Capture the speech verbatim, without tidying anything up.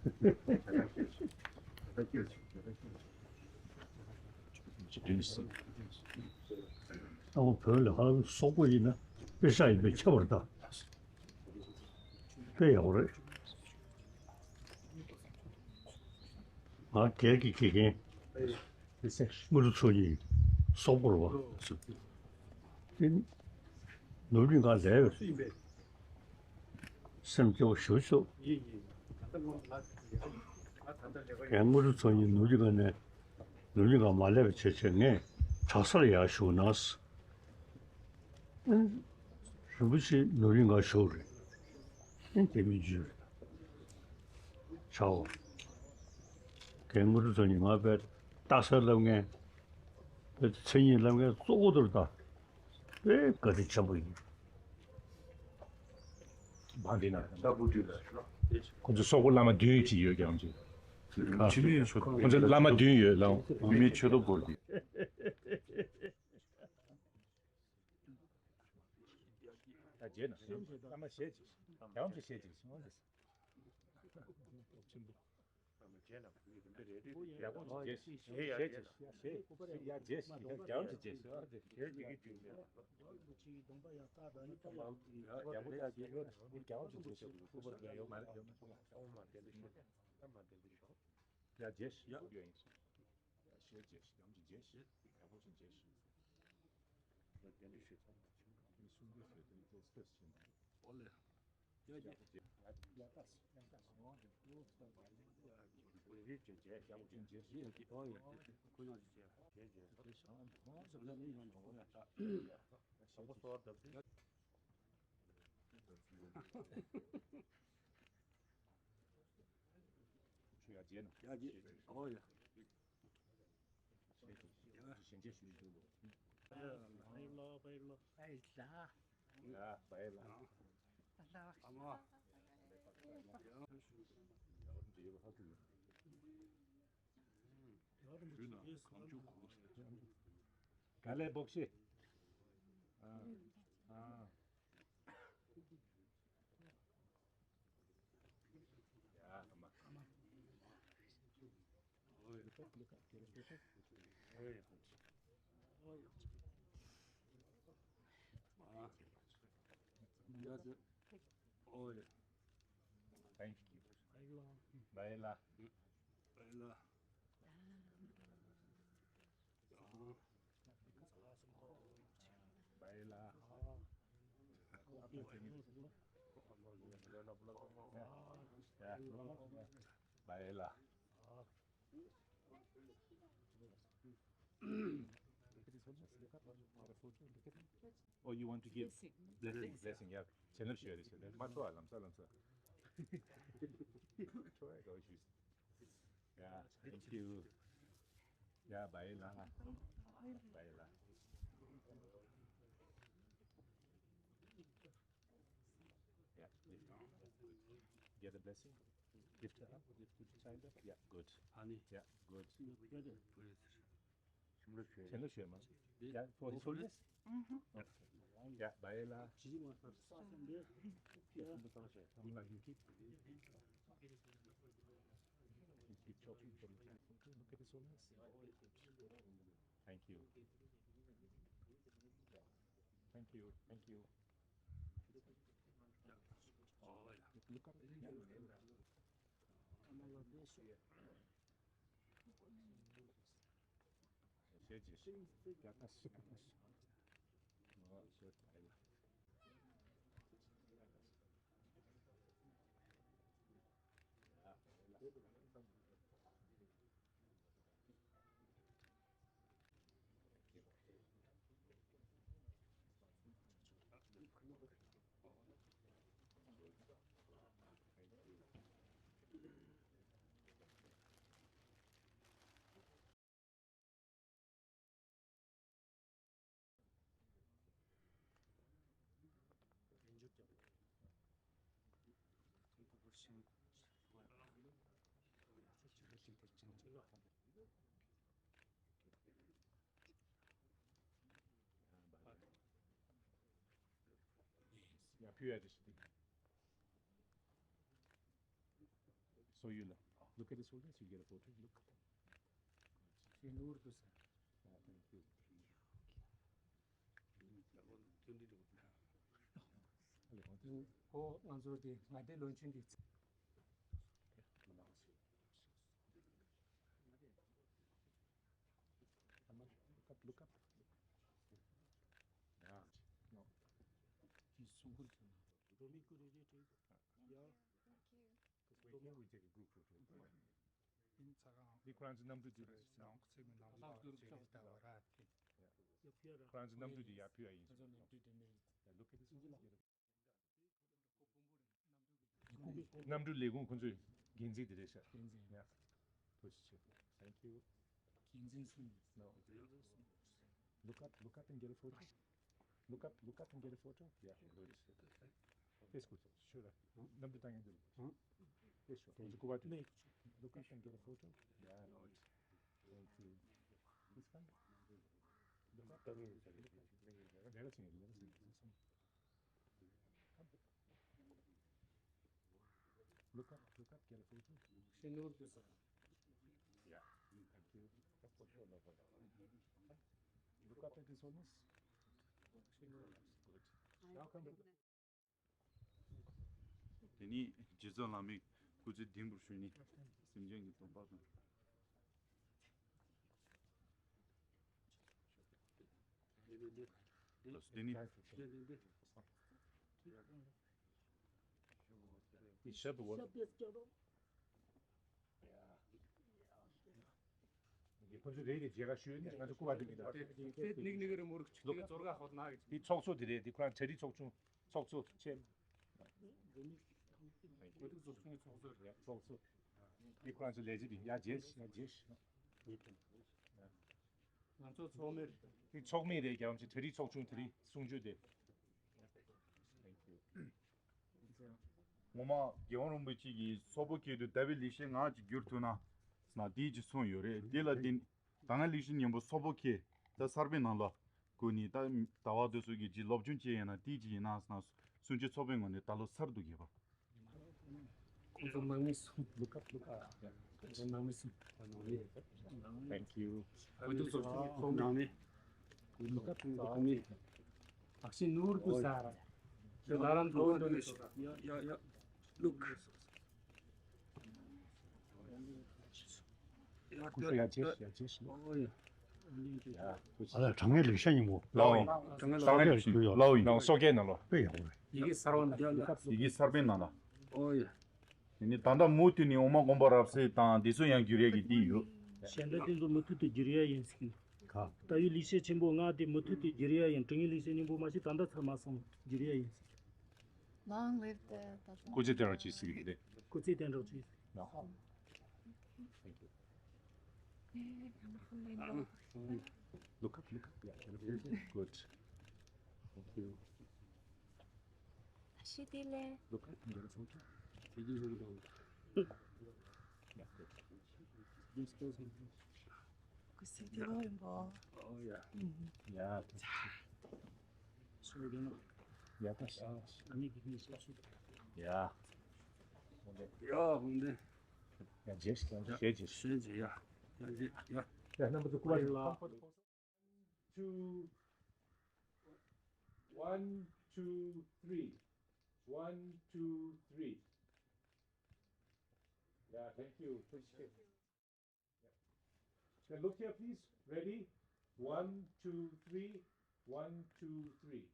ཨ་ཁུ་བོད་ལ་ཧ་ལམ་སོག་པོ་ཡིན་ན་དཔེ་ཤག་ཡིན་པས་ཁྱབ་པར་གདའ། དཔེ་ཡག་པོ་རེད། ང་སྒེར་གྱི་དགེ་རྒན་དངོས་གྲུབ་ཚོགས་གཉིས་སོག་པོ་རེད་བ། དེ་ནི་ནོར་གྱི་ང་ལས་ཡོད། སེམས་སྐྱོ་བོ་ཞུ་ཆོག་ཡིན་ཡིན། ད་ལྟ་ང་ང་ང་ད་ལྟ་ལས་ཀ་ཡིན། ངས་དངོས་གྲུབ་ཚོགས་གཉིས་ནུབ་རྒྱུད་ཀ་ནས་ནུབ་རྒྱུད་ཀ་མ་སླེབས་པ་བྱས་བྱས་ངས་གྲྭ་སར་ཡར་ཞུགས་ན། རིན་པོ་ཆེ་ནུབ་རྒྱུད་ཀ་ཞུགས་རེད། ཨེ་དེ་མི་རྒྱུད་རེད། ཆའོ། ངས་དངོས་གྲུབ་ཚོགས་གཉིས་ང་དཔེ་རྟ་སར་སླེབས་མཁན། དཔེ་མཚན་ཉིད་སླེབས་མཁན་གཙོ་བོ་དེར་ད། དཔེ་བཀའ་དྲིན་ཆེན་པོ་ཡིན། བང་དེ་ན་ལྟ་བུ་དུས་ལ་ཁོ་ཚོ་སོག་པོ་བླ་མ་བདུན་ཅིག་ཡོད་ཀྱང་ཅིག་ཁོ་ཚོ་བླ་མ་བདུན་ཡོད་ལ། བུད་མེད་ཆོས་ཐོག་སྐོར་གྱི། ད་རྗེས་ན་བླ་མ་ཞེས་ཅིག་ཡང་ཅིག་ཞེས་ཅིག་ཡག་པོ་ཅིག་རྗེས་ཞེས་ཞེས་ཞེས་ཞེས་ཡ་རྗེས་ཞེས་ཡ་རྒྱང་ཅིག་རྗེས་ཞེས་ཡ་རྒྱང་ཅིག་རྗེས་ཞེས་ཡོད་མ་རེད་ཡོད་མ་རེད་ཡོད་མ་རེད་ཡོད་མ་རེད། ཨོ་མ་དེ་འདྲ་ཞིག་ཨ་མ་དེ་འདྲ་ཞིག་ཡ་རྗེས་ཞེས་ཡོད་ཡིན། ཡ་ཞེས་རྗེས་ཞེས་ཡང་ཅིག་རྗེས་ཞེས་ཡག་པོ་ཅིག་རྗེས་ཞེས། ཡ་དེ་འདྲ་ཞིག་ཚང་མ་ཆུང་གི་གསུང་གི་ཟེར་དེ་ཏོག་ཙམ་ཞིག་ཨོ་ལེ། ཡ་རྗེས་ན། ཡ་རྗེས། ཨོ་ཡ། ཞལ་འཇལ་ཞུ་ཞུ་ལོ། བའི་ལ་བའི་ལ། བའི་ལ། ཡ་བའི་ལ། ཨ་ལ། ཨ་མ། ཡ་རུ་འདི་ཡོད་ཧ་གི། ཡ་རུ་འདི་ཡོད་གང་བྱུང་གོ། ག་ལེ་སྦོག་ཤེ། ཨ་ཨ། ཡ་ཨ་མ། ཨོ་ཡ། ཨོ་ཡ། ཨོ་ཡ། ཨ། ཡ་ཟེར། ཨོ་ཡ། Thank you. བའི་ལ། བའི་ལ། བའི་ལ། བའི་ལ། བའི་ལ། Oh, you want to give blessing, blessing, yeah. ཆེན་ལབ་ཞུ་ཡ་རེད་ཟེར་ནས་མ་ཐོ་བ་ལམ་ས་ལམ་ས། ཐོ་བ་གོ་ཞུ། Yeah, thank you. Yeah, བའི་ལ། བའི་ལ། Yeah, lift. Good. Get the blessing. Lift her up. Lift the child up. Yeah, good. Honey. Yeah, good. Good. ཆེན་པོ་ཞུས་མ། Yeah, for his holiness? Mm-hmm. Okay. Yeah, བའི་ལ། ཇི་མ་ས་ས་སེམས་དེ། ཡ། Keep, keep choking for me. Look at his holiness. Thank you. Thank you. Thank you. Look up. ཞེས་བྱས་ཤིང་རྒྱ་ཁ་ཤི་ཁ་ཤི། ང་ཞོད་བྲལ་ལ། ཡ་ཕུལ་ཡ་དེ་ཞིག་འདུག So you look. Look at his shoulders, you get a photo. Look. She moved to sir. Yeah, thank you. ཨོ་ང་ཚོ་དེ་ང་དེ་བློན་ཆེན་དེ། Look up, look up. Yeah. No. He's so good. Romi could you take? Yeah. Thank you. Because we're here, we take a group photo. ཡིན་ཚ་གང་། འདི་ཁོ་རང་ཚོ་གནམ་གྲུ་འདི་རེད། ནང་ཁོ་ཚོས་མི་གནམ་གྲུ་ལ་ཁྱེར་ཏེ་ལྟ་བ་ར་ཁྱེར། ཁོ་རང་ཚོ་གནམ་གྲུ་འདི་ཡར་ཕུལ་ཡ་ཡིན་ཟེར། གནམ་གྲུ་ལས་ཁུངས་ཁོ་ཚོའི་འགན་འཛིན་འདི་རེད་ཤག་འགན་འཛིན། Yeah. Push it. Thank you. འགན་འཛིན་སུ་ཡིན། No. Look up, look up and get a photo. Look up, look up and get a photo. Yeah, good. Yes, good. Sure. གནམ་གྲུ་བཏང་ཡ་འདུག Yes, sure. Look up and get a photo. Yeah, good. Thank you. This one. Look up. Let us in, let us in. Look up, look up, get a photo. She moved to sir. Yeah, thank you. Look up at this one. Good. Now come to དེ་ནས་རྗེ་བཙུན་བླ་མའི་སྐུ་ཚེ་བརྟན་པར་ཞུ་ནས་སེམས་ཅན་གྱི་སྡོམ་པ་དང་། ལགས་སོ། དེ་ནས་དེ་ཞབས་པ་བོ། ཁོ་ཚོ་རེ་རེ་མཇལ་ཁ་ཞུས་ནས་ང་ཚོ་སྐུ་པར་དེ་གི་དང་དེ་ནིག་ནིག་རེ་མོར་ཆུ་ཚོད་ཚོར་ག་ཧོ་ན་གི་དེ་ཚོགས་གཙོ་དེ་རེད། དེ་ཁོ་རང་གྲ་སྒྲིག་ཚོགས་ཆུང་ཚོགས་གཙོ་ཆེན། གོ་ཐུག་ཚོགས་ཆུང་ཚོགས་གཙོ་རེད། ཚོགས་གཙོ། དེ་ཁོ་རང་ཚོ་ལས་བྱེད་དེ་ཡ་རྗེས་ཡ་རྗེས། ང་ཚོ་ཚོགས་མི་རེད། དེ་ཚོགས་མི་རེད། རྒྱལ་བ་རིན་པོ་ཆེ་གྲ་སྒྲིག་ཚོགས་ཆུང་དེ་རིང་གསུང་ཆོས་དེ། Thank you. ངོ་མ་རྒྱལ་བ་རིན་པོ་ཆེ་གིས་སོག་པོ་སྐད་དུ་ཟླ་བའི་ལེགས་བཤད་ངག་ཅིག་བསྒྱུར་ཐུབ་ན་ཟེར་ན་དེའི་ཅིག་གསུངས་ཡོད་རེད། དེ་ལ་བརྟེན་ད་སྔ་ལེགས་བཤད་སྙིང་པོ་སོག་པོ་སྐད་ད་གསར་པའི་ནང་ལ་བཀོད་ནས་ད་ཟླ་བ་དེ་ཚོ་གི་ཅིག་སློབ་སྦྱོང་བྱས་ཡིན་ན་དེའི་ཅིག་ཡིན་ན་ཟེར་ན་གསུང་ཆོས་ཚོགས་པའི་ངོས་ནས་ད་ལོ་གསར་དུ་གྱེས་པ། ཁོང་ཚོ་ནང་མི་སུ། Look up, look up. ཁོང་ཚོ་ནང་མི་སུ། Thank you. ཁོང་ཚོ་ཚོགས་ཆུང་ཚོགས་མི། ནང་མི། Look up, look up. ནང་མི། ཨག་ཤི་ནོར་དུ་ས་ར། ཁྱོད་ལ་རང་དོན་དུ་ནི། ཡ་ཡ་ཡ། Look. ཡ་ཀུ་ཤུ་ཡ་ཅེས་ཡ་ཅེས། ཨོ་ཡ། ཡ་ཀུ་ཤུ། ཨ་ལ་དྲང་ངེས་ལེགས་བཤད་སྙིང་པོ། ལའོ་ཡིན། དྲང་ངེས་ལེགས་བཤད་ལའོ་ཡིན། ནང་སོག་སྐད་ནང་ལོ། དཔེ་ཡག་པོ་རེད། ཡི་གེ་གསར་བ་ནང་། ཡ་ཡ། ཡི་གེ་གསར་པའི་ནང་ལ། ཨོ་ཡ། ཡིན་ནི་ད་ལྟ་མུ་མཐུད་ནས་འོག་མ་དགོངས་པ་རབ་གསལ་དང་འདི་ཚོ་ཡང་བསྒྱུར་ཡས་ཀྱི་འདི་ཡོད། གཞན་དག་དེ་ཚོ་མུ་མཐུད་དུ་བསྒྱུར་ཡས་ཡིན་ཟེར་གྱི་འདུག་ད་ཡོད་ལེགས་བཤད་ཆེན་པོ་ལྔ་དེ་མུ་མཐུད་དུ་བསྒྱུར་ཡས་ཡིན། དྲང་ངེས་ལེགས་བཤད་སྙིང་པོ་མ་གཏོགས་ད་ལྟ་ཚར་མ་སོང་། བསྒྱུར་ཡས་ཡིན་ཟེར། Long live the Dalai Lama. སྐུ་ཚེ་བརྟན་རོགས་གྱིས་ཟེར་གྱི་འདུག་སྐུ་ཚེ་བརྟན་རོགས་གྱིས། Thank you. Look up, look up. Yeah, good. Thank you. 다시 뛸래? Look up and get a photo. Yeah, good. This goes in. Good city, boy. Oh, yeah. Yeah. Sorry, don't know. Yeah, that's. I need to be social. Yeah. Yeah, on the. Yeah, just, yeah, just. Yeah, yeah. Yeah, number two, two, one, two, three. One, two, three. Yeah, thank you. Appreciate it. Yeah. Okay, look here, please. Ready? One, two, three. One, two, three.